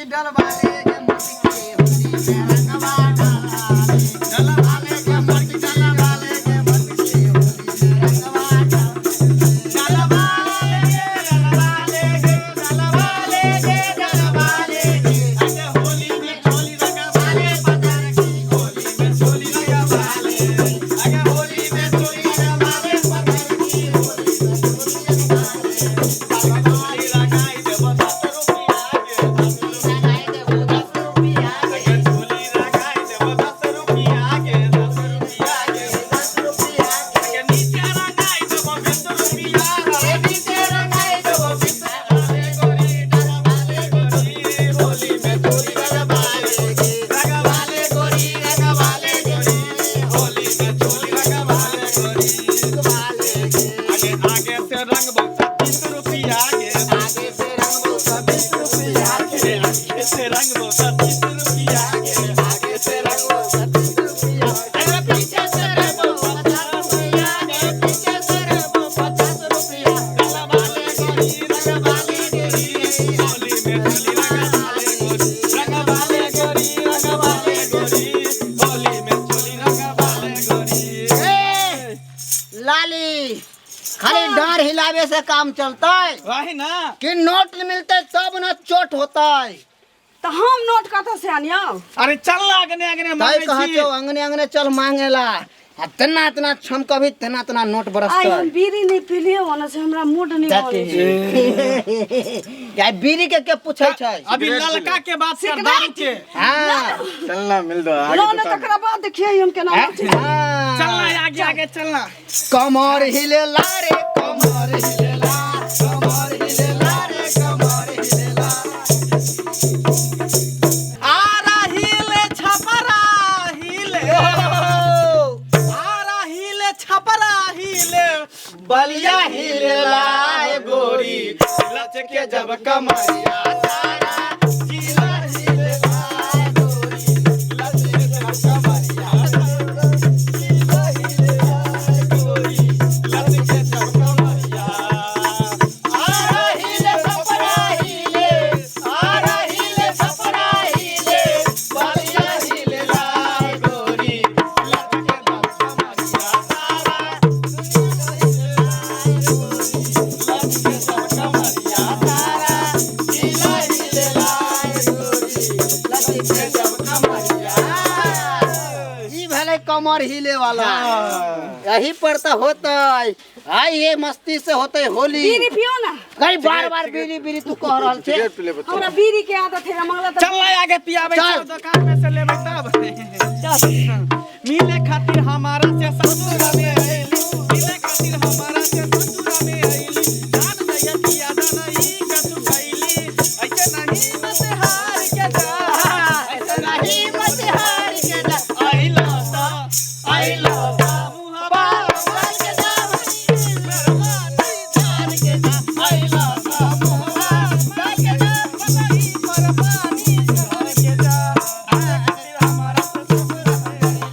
डलवाले गे मोटकी होली में रंगवा डलवाले, डलवाले गे मोटकी, डलवाले गे मोटकी होली में रंगवा डलवाले गे, डलवाले गे, डलवाले गे, डलवाले गे। अरे होली में चोली रंगवाले पतर की, होली में चोली रंगवाले, अरे होली में चोली रंगवाले पतर की, होली में चोली रंगवाले। चोली रंगाई देबो 10 रुपया गे, लगाई देबो 10 रुपया गे, अरे चोली रंगाई देबो 10 रुपया गे, 10 रुपया गे, 10 रुपया गे। अरे नीचे रंगाई देबो 20 रुपया ए नीचे रंगाई देबो 20 डलवाले गोरी, डलवाले गोरी, होली में चोली रंगवाले गे, रंगवाले गोरी, रंगवाले गोरी, होली में चोली रंगवाले गोरी। वाले गे। आगे आगे से रंग बहुत 20 रुपया गे, आगे से रंगबो त 20 रुपया गे, आगे से रंग बहुत 20 रुपया गे, आगे से रंगबो त 30 रुपया, अरे पीछे से रंग 50 रुपया गे, पीछे से रंगबो 50 रुपया। रंगवाले गोरी, रंगवाले गोरी, होली में चोली रंगवाले गोरी, रंगवाले गोरी, रंगवाले गोरी, होली में चोली रंगवाले गोरी। ए लाली, खाली डांर हिलावे से काम चलता है वही ना कि नोट मिलते तब ना चोट होता है। तऽ हम नोट कतऽ से आनियौ? अरे चल ना अगने अगने ताई मांगे कहा छी। चो अंगने अंगने चल मांगेला, आ तना तना छम कभी तना तना नोट आइ बरसता। हम बीड़ी नहि पीलियै, ओना से हमरा मूड नहि बनै छै। या बीड़ी के पूछै छै? अभी ललका के बात कर, दारू के। हाँ चलना मिल दो आगे लो ने दुकान। तकरा बाद देखियै हम केना नाचै छी। हाँ। चलना आगे आगे चलना। कमर हिलेला रे, कमर हिलेला, कमर हिलेला रे, कमर हिलेला। आरा हिले छपरा हिले, आरा हिले छपरा हिले, बलिया हिलेला ए गोरी, लचके जब कमरिया सारा जिला हिलेला ए गोरी, लचके जब कमरिया सारा जिला हिलेला ए गोरी, लचके जब कमरिया। आरा हिले छपरा हिले, आरा हिले छपरा हिले, बलिया हिलेला ए गोरी, लचके जब कमरिया सारा लचके जब कमरिया सारा जिला हिलेला ए गोरी, लचके जब कमरिया। ई भेलै कमर हिले वाला, यही पर तो होतै। आई ये मस्ती से होतै होली। बीड़ी पियो ना। कई बार बार बीड़ी बीड़ी तू कह रहल छे। सिगरेट पी लेबै। हमरा बीड़ी के आदत है, मंगला तऽ चल ना आगे पियाबै चल। छौ दुकान में से लेबै तब। मिले खातिर हमारा से ससुर में अइली, मिले खातिर हमारा से ससुर में अइली, जान दैया पिया दाना ई कतु कैली, ऐसे नहीं मत हार के जा, ऐसे नहीं मत हार के जा, अइलो ता, अइलो ता मुहबा मार के जा, मेहरबानी झार के जा, अइलो ता मुहबा मार के जा, पतई पर पानी झार के जा, मिले खातिर हमारा से ससुर में अइली,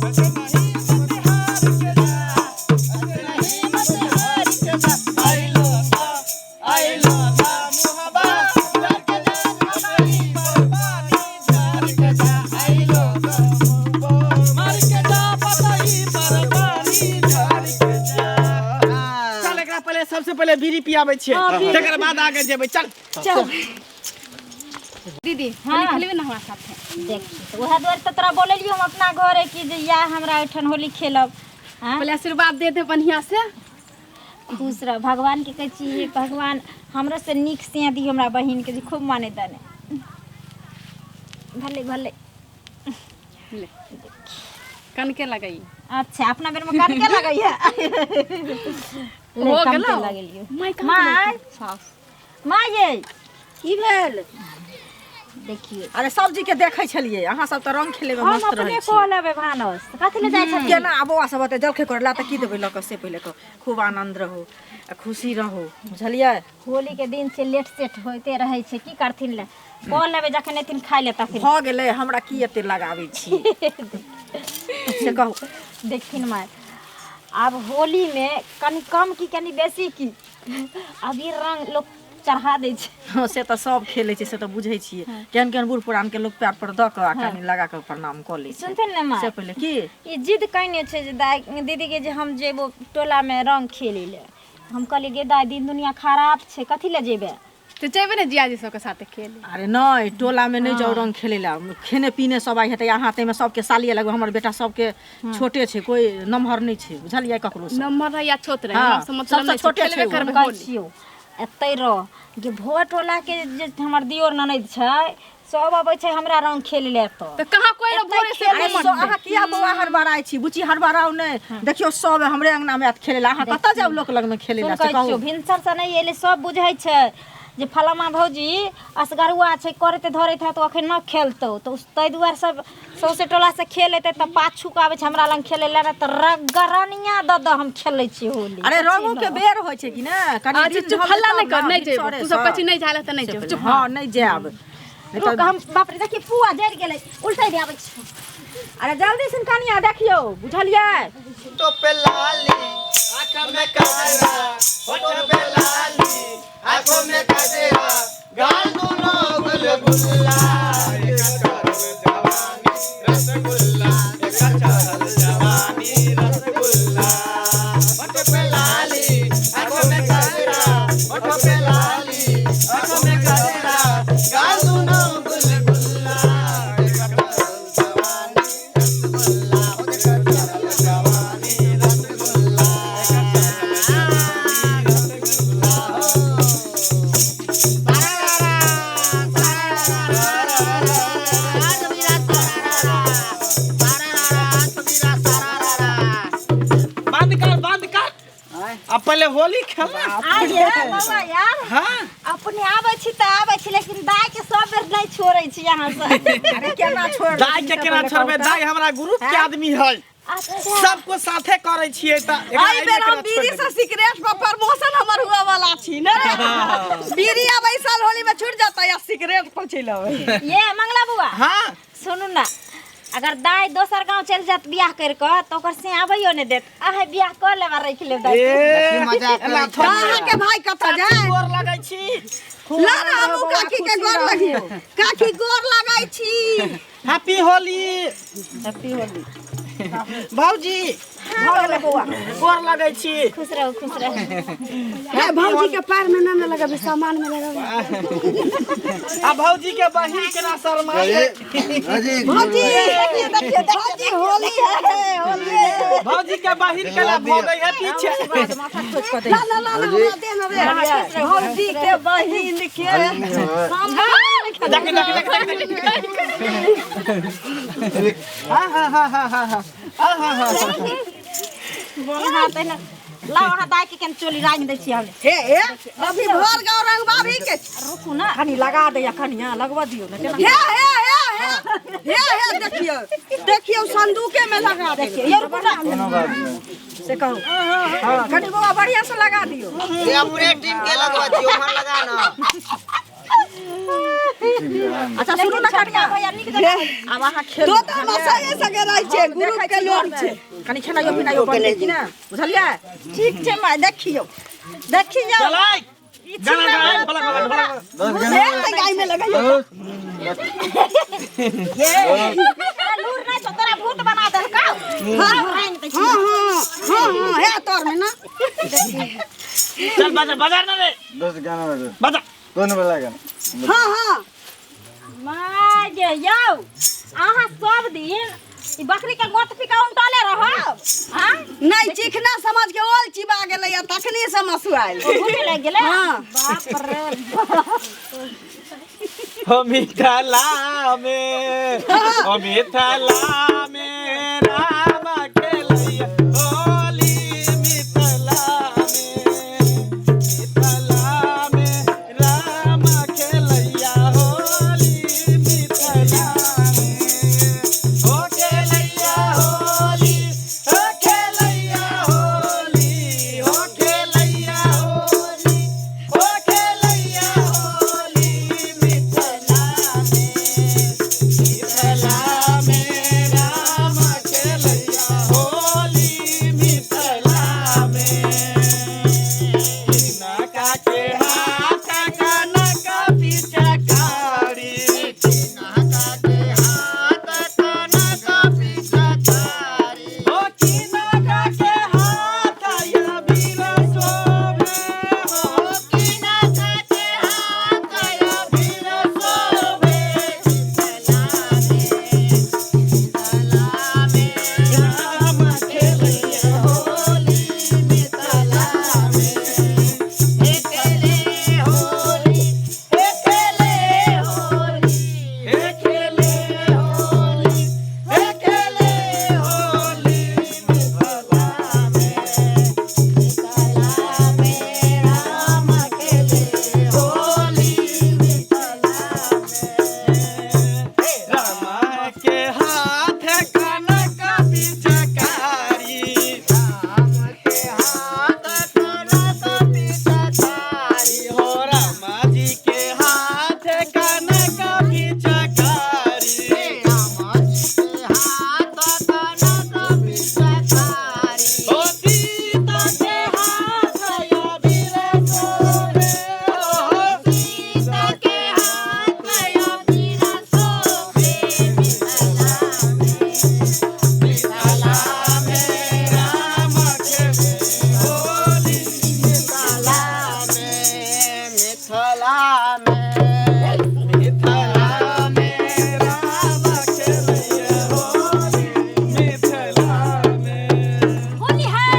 ऐसे नहीं मत हार के जा, ऐसे नहीं मत हार के जा, अइलो ता, अइलो ता मुहबा मार के जा, पतई पर पानी झार के जा, अइलो ता मार के जा, पतई पर पानी झार के जा। चल एकरा पहले सबसे पहले बीड़ी पियाबै छियै, हाँ, बीड़ी। तकर बाद आगे जेबै। चल चल दीदी, होली खेलबी ना हमरा साथे? देखी तऽ उएह दुआरे तऽ तोरा बोलेलियो हम अपना घरे कि जे या हमरा ओहिठाम होली खेलब। हाँ पहले आशीर्वाद दे दे बढ़िया से। खुश रह, भगवान के कहै छी हे भगवान हमरो से नीक से दी हमरा बहिन के जे खूब माने तने। भले भले ले कनके लगाई। अच्छा अपना बेर में कान के लगै है। ले हो कन के गेलौ? लगेलियो। माय कहाँ माय गेलौ? सास माय ये की भेल? देखिए अरे सब्जी के देखै छलियै, अहाँ सब तऽ रंग खेले में हम मस्त अपने रहै छी। कऽ लेबै भानस, कथी ले जाइ छथिन? केना आ बौआ सब एतै जलखै करला तऽ की देबै लऽ कऽ से पहिले कहू। खूब आनंद रहू आ खुशी रहू, बुझलियै? होली के दिन छै, लेट सेट होइते रहै छै, की करथिन ले कऽ लेबै, जखन एथिन खाइ ले तखन। भऽ गेलै, हमरा की एते लगाबै छी से कहू। देखथिन माय, आब होली में कनि कम की कनि बेसी की, अबीर रंग लोग चढ़ा दै छै। हँ, से तऽ सब खेलै छै, से तऽ बुझै छियै। केहन केहन बूढ़ पुरान के लोक पैर पर दऽ कऽ आ कनि लगा कऽ प्रणाम कऽ लै छै। सुनथिन ने माँ, से पहिले की ई जिद कयने छै जे दाइ दीदी के जे हम जेबो टोला में रंग खेलै ले। हम कहलियै गे दाइ, दिन दुनिया खराब छै, कथी ले जेबै? तऽ जेबै ने जियाजी सबके साथे खेले। अरे नहि, टोला में नहि जाउ रंग खेलै लए, खेने पीने सब आइ हेतै अहाँ, ताहिमे सबके सालिए लगबै। हमर बेटा सबके छोटे छै, कोइ नमहर नहि छै, बुझलियै? ककरो से नम्बर रहे या छोट रहे, हाँ, हमरा से मतलब सबसँ नहि छै, छोटे खेलबे छै ओ। करबै कहै होली। छियौ एतै रह गे, भोर टोला के जे हमर दियोर ननैद छै सब अबै छै हमरा रंग खेलै ले। तऽ कहाँ कोइ रह भोरे से अरे सो अहाँ किया बौआ हड़बड़ाइ छी? बुच्ची, हड़बड़ाउ नहि। देखियौ, सब हमरे अंगना में आयत खेलै लए, अहाँ कतऽ जायब लोक लगमे खेलै सुन लए, से कहै छियौ कहू। भिनसर से नहि एलै, सब बुझै छै जे फलामा भौजी असगरुआ छै, करैत धरैत है तऽ अखन न खेलतौ, तऽ ताहि दुआरे सब सौंसे टोला से खेल एतै तऽ पाछू के आबै छै हमरा लग खेलै लए, नहि तऽ रगरनिया दऽ दऽ हम खेलै छियै होली। अरे रंगो के बेर होइ छै कि ने, कनि अच्छा दिन चुप, ढल हल्ला तब नहि कर, ने, नहि जेबो। भिनसरे तू सब सँ। कहै छी नहि जाय लए तऽ नहि जेबो, चुप। हँ, नहि जायब। नहि रुक तऽ हम, बाप रे, देखिए पुआ जरि गेलै, उल्टे दे आबै छी। अरे जल्दी सुन कनिया, देखियौ, बुझलियै? होठों पे लाली, आँखों में कजरा, होठों पे लाली, आँखों में कजरा, गाल दोनों गुलगुल्ला, एका चढ़ल जवानी रसगुल्ला, एका चढ़ल जवानी रसगुल्ला, होठों पे लाली, आँखों में कजरा, होठों पे लाली, आँखों में कजरा, गाल दोनों गुलगुल्ला, एका चढ़ल जवानी रसगुल्ला, एका चढ़ल जवानी रसगुल्ला, एका चढ़ल जवानी रसगुल्ला। बंद कर, बंद कर, अब पहले होली खेलना। आये बाबा यार। हाँ। अपने आबै छी तऽ आबै छी, लेकिन दाइ के सब बेर नहि छोड़ै छी अहाँ सब। अरे केना छोड़ दाई के केना छोड़बै? दाई हमरा ग्रुप के आदमी है। अच्छा। सबको साथे करै छियै तऽ एकरा एहि बेर एहिमे हम केना बीड़ी छोड़ि से सिगरेट पर प्रमोशन हमर हुआ वाला छी ने। बीड़ी अब एहि साल होली में छूट जाता या सिगरेट पर चलि आबै। ये मंगला बुआ। हाँ। सुनू ना, अगर दाइ दोसर गांव चलि जात बियाह कर कऽ तऽ ओकर से आबैयो नहि देत। अहाँ बियाह कऽ लेब आ राखि लेब दाइ के। ए मजाक करै एना छी। थोड़ी। अहाँके भाई कतऽ जाय? गोर लगै छी। ला ना, हमहूँ काकी के गोर लगियो। काकी, गोर लगै छी। हैप्पी होली। हैप्पी होली। भौजी, भऽ गेलै बौआ। गोर लगै छी। खुश रहू, खुश रहू। हे, भौजी के पैर में ना लगबे, सामान में लगबे। आ भौजी के बहिन केना शर्माइ है। भौजी, देखिए देखिए भौजी, होली है, होली है। भौजी के बहिन केना भगै है पीछे। माथा ठोकि कऽ दै। ला ला ला ला, हमरा दे ना रे। भौजी के बहिन के देख देख देख देख देख, हाँ हाँ हाँ हाँ हाँ हाँ हाँ हाँ। हाँ, तहिना लाउ, अहाँ दाइ के केन चोली रांगि दै छी हम। हे हे, अभी भर गाँव रंगबाबी के। रुकू ना। कनि लगा दैया कनिया, लगबऽ दियौ ने केना। हे हे हे हे हे हे, देखियौ देखियौ, संदूके में लगा देखियौ। ये रुकू ना। से कहू, हँ, कनि बौआ बढ़िआँ से लगा दियौ। ये अपने टीम के लगवा छियो, उम्हर लगा ना। अच्छा सुनू ना कनिया, भैया नीक जकाँ। आब अहाँ खेलू। तो तऽ हमरा संगे संगे रहै छै, ग्रुप के लोक छै। कनि खेनाइयो पिनाइयो बनतै कि ने, बुझलियै? ठीक छै माय, देखियौ देखियौ। चलै गाना गाए, ढोलक बजा, ढोलक बजा। हे, तऽ गाय में लगैयौ। तोरा लूर नहि छौ, तोरा भूत बना देलकौ। हाँ हाँ हाँ हाँ, हे तोर में ना। चल बजा, बजा ना रे। दस गाना बजा। बजा। कौन वाला गाना? हाँ हाँ। माय गे, यौ अहाँ सब दिन ई बकरी के गोत पिका उनटले रहब? हाँ। नहीं, चिकना समझ के ओल चिबा गेलै या तखनी से मसुआइल। ओ भूख लागि गेलै। हाँ। बाप रे बाप। हो मिथिला में, हो मिथिला में राम खेलैया होली, मिथिला में, मिथिला में राम खेलैया होली, मिथिला में, हो खेलैया होली, हो खेलैया होली, हो खेलैया होली, हो खेलैया होली, मिथिला में, मिथिला में। में। मिथिला में राम खेलैया होली मिथिला में। होली है।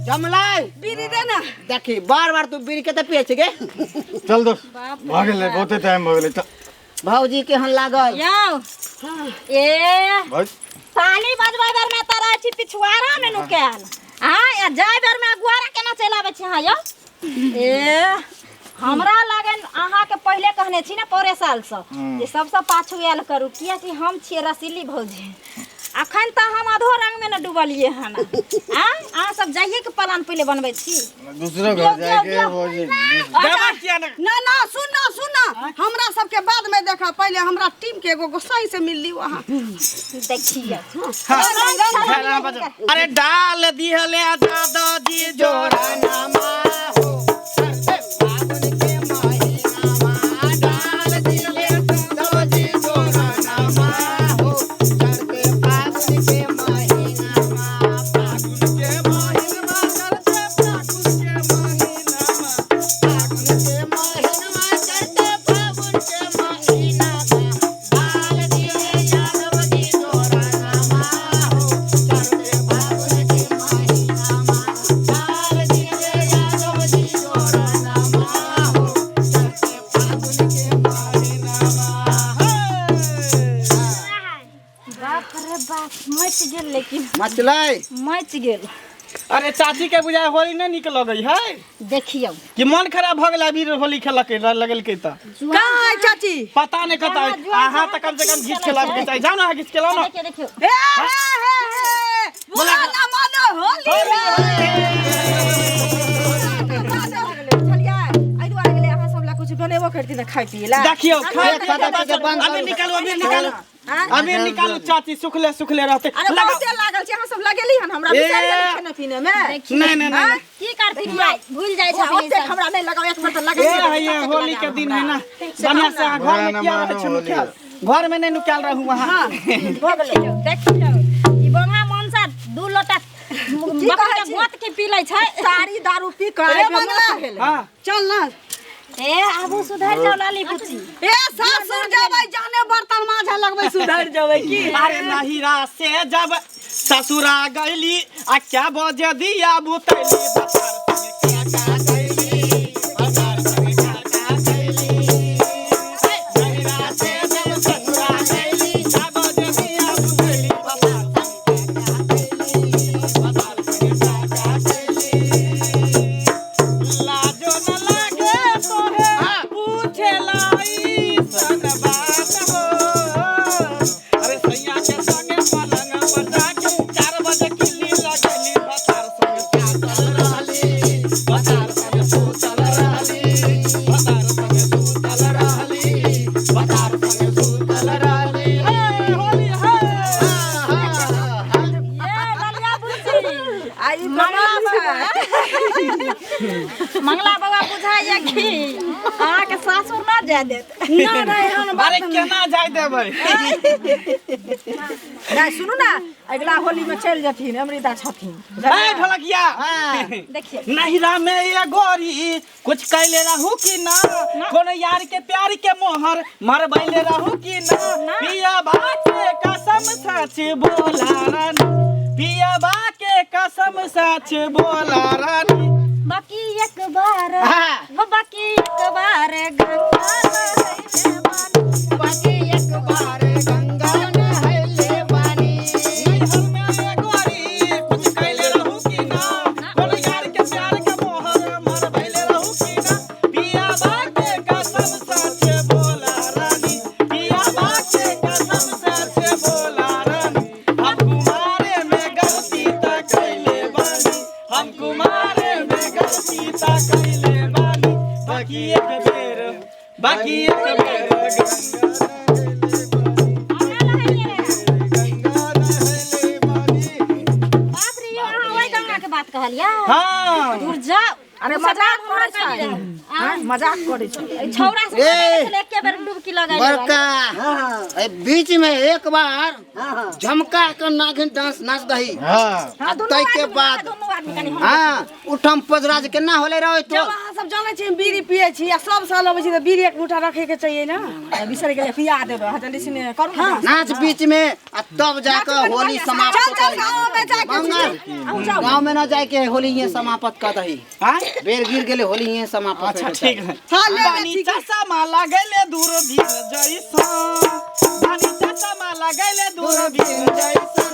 जमलाई बीड़ी दे ना। देखी बार बार तू बीड़ी के तऽ पिए छै गे। चल दोस्त, भऽ गेलै, बहुते टाइम भऽ गेलै, चल। भौजी केहन लागल? यौ ए भौजी ताली बजबै बेर में तऽ रहै छी पिछुआरा में नुकायल, आ जाय बेर में अगुआरा केना चलि आबै छी अहाँ यौ? ए हमरा लगन अहाँके पहिले कहने छी ने पौरे सालसँ जे सबसँ पाछू आयल करू, कियाकि हम छियै रसीली भौजी। अखन तऽ हम आधो रंग में न डूबलियै हन। आ अहाँ सब जाइए के प्लान पहिले बनबै छी? दूसरो घर जाके भौजी। देबा किया ने? ना ना, सुन ना सुन ना, हमरा सबके बाद में देखा, पहिले हमरा टीम के एगो गोसाई से मिल ली वहाँ। देखिए अरे डाल दिहले दादाजी जोरा नामा हो फागुन के महीनामा, डाल दिहले दादाजी जोरा नामा हो चढ़ते फागुन के महीनामा, फागुन के महीनामा चढ़ते फागुन के महीनामा, फागुन के महीनामा चढ़ते फागुन के महीनामा, डाल दिहले दादाजी जोरा नामा हो चढ़ते फागुन के महीनामा, डाल दिहले दादाजी जोरा नामा हो चढ़ते फागुन के महीनामा। बाप रे बाप, मच गेल लेकिन। मचलै? मच गेल। अरे चाची के बुझाय होली नहीं निक लगै है। देखियौ कि मन खराब भऽ गेल अभी होली खेलक लगलकै तऽ। कहाँ है चाची? पता नहीं कतऽ है। अहाँ तऽ कम से कम घीच के लाबके चाही। जाउ ने अहाँ घीच के लाउ ने। देखियौ देखियौ। हे हे हे हे, बुरा ना मानो होली है। बुझलियै, एहि दुआरे गेलै अहाँ सब लए कुछ बनेबो करथिन तऽ खाय पियै लए। देखियौ खाय एक पता के बंद अभी करू। निकालू, अभी निकालू, अभी निकालू चाची, सुखले सुखले रहते। अरे बहुते लागल छै, अहाँ सब लगेली हन हमरा ए। बिसरि गेली खाना पीने में। नहीं नहीं नहीं, की करथिन भाई, भूल जाइ छथिन ई ओतेक सब। हमरा नहि लगाओ, एक बेर तऽ ए लगेली। है होली के दिन है ना, बढ़िया से अहाँ घर में किया रहै छै नुकायल? घर में नहीं नुकायल रहू वहाँ। देखियौ देखियौ, ई बंगा मनसा दू लोटा बकरी कहै के छी? गोत के पी लै छै। सारी दारू पी कऽ ए आबि मंगला, मस्त भेलै। हाँ चल ना। ए आबू सुधर जाओ लाली बुच्ची। ए सासुर जेबै जाने बर्तन मांझे लगबै, सुधर जेबै की? अरे नहिरा से जब ससुरा गईली आ क्या बजे दिया बुतैली, बसार संगे क्या का गईली, बसार संगे क्या का गईली। नहिरा से जब ससुरा गईली क्या बजे दिया बुतैली, बसार संगे क्या का गईली, बसार संगे क्या का गईली। लाजो न लागे तोहे पूछे लाई सन बात हो, अरे सैया के संगे पलंग पर जाके 4 बजे किल्ली लगेली, बसार संगे सुतल रहली, बसार संगे सुतल रहली, बसार संगे सुतल रहली, बसार संगे सुतल रहली। हे होली हे। ए ललिया बुच्ची, आ ई मंगला कमाल बउआ छै। मंगला बउआ बुझाइया कि अहाँके सासुर ना जाय देत। ना रे हम अरे केना जाय देबै? नहि सुनू ना, अगिला होली में चलि जेथिन, अमृता छथिन। ए ढोलकिया, देखियौ नहिरा में ये गोरी कुछ कैले रहू कि ना, कोनो यार के प्यार के मोहर मरबैले रहू कि ना, पिया बा के कसम सच बोला रानी, पिया बा के कसम सच बोला रानी। बाकी एक बार हो, बाकी एक बार गंगा नहैले बानी। बाकी एक बार गंगा नहैले बानी। नैहर में ये गोरी कुछ कैले रहू कि ना, हम कुमारे में गलती ता कैले बानी, बाकी एक बेर, बाकी एक बेर बाप रे, यो अहाँ ओहि गंगा के बात कहलियै? हाँ। दूर जाओ। अरे मजाक करै छै। हाँ, मजाक करै छै। छौड़ा सब ए! छलै, एके बेर डुबकी लगाइ। बड़का ए बीच में एक बार झमका के नागिन डांस नाच दही। हाँ। तै के बाद दुनू आदमी कनि हम। हाँ, उठम पजराज केना होले रहे तो। जब अहाँ सब जानै छी हम बीड़ी पियै छी आ सब साल अबै छी तऽ बीड़ी एक मुठ्ठा रखे के चाहिए ना। बिसरि गेलै, पिया देबै। अहाँ जल्दी सिने करू ना। नाच बीच में आ तब जाके होली समाप्त। चल चल, गाँव में जाके। मंगल, गाँव में न जाके होली ये समाप्त कर दही। हाँ? बेर गिर गेले, होली ये समाप्त। अच्छा ठीक है। हाँ, ले ले, बानी ठीक है। चश्मा लगैले दूरबीन जैसा, बानी चश्मा लगैले दूरबीन जैसा,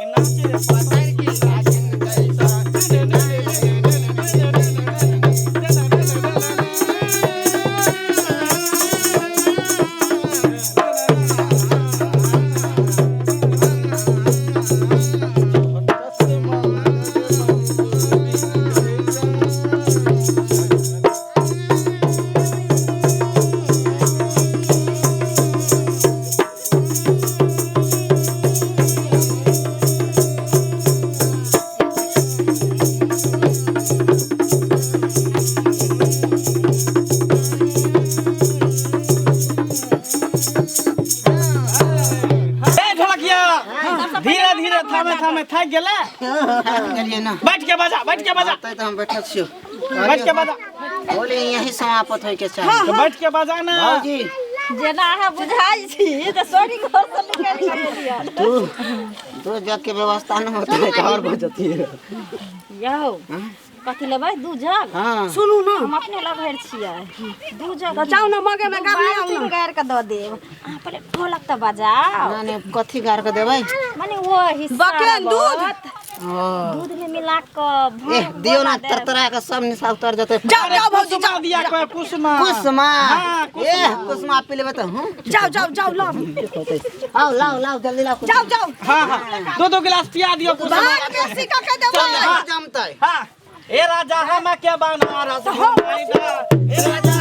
ई नाचे पतर की नागिन जैसा। ए ढोलकिया, धीरे धीरे थामे थामे थाक गेले। गेलिए ना। बैठ के बजा, बैठ के बजा। तै तो हम बैठल छियो। बैठ के बजा। होली यही समाप्त होय के चाही। तो बैठ के बजा ना। भौजी। जेना अहाँ बुझाइ छी तऽ सॉरी, घर से निकलि गेलियै। तू दू जग के व्यवस्था न होते तो और बजती है। यौ, कथी लेबै? दू जग? हाँ। सुनू ना। हम अपने लभर छियै। दू जग। तऽ जाउ ना, मगे में गाबी आउ ना। गारि के दऽ देब। अहाँ पहिले ढोलक तऽ बजाउ। ना ने, कथी गार के देबै? माने वो हिस्सा। बकेन दूध। दूध में मिला कऽ। ए दियो ना, तरतरा के सब निशा उतर जते। जाओ जाओ भौजी। कुसुमा दिया कोई कुसुमा। कुसमा। हाँ, कुसुमा। ए कुसमा पी लेबै तऽ हूं। जाओ जाओ जाओ, लाओ। आओ, लाओ लाओ, जल्दी लाओ। जाओ जाओ। हाँ हाँ, दो दो गिलास पिया दियो कुसुमा। भाग बेसी कऽ के देबै। जमतै। हाँ, ए राजा हम के बनारस घुमाइदा, ए राजा।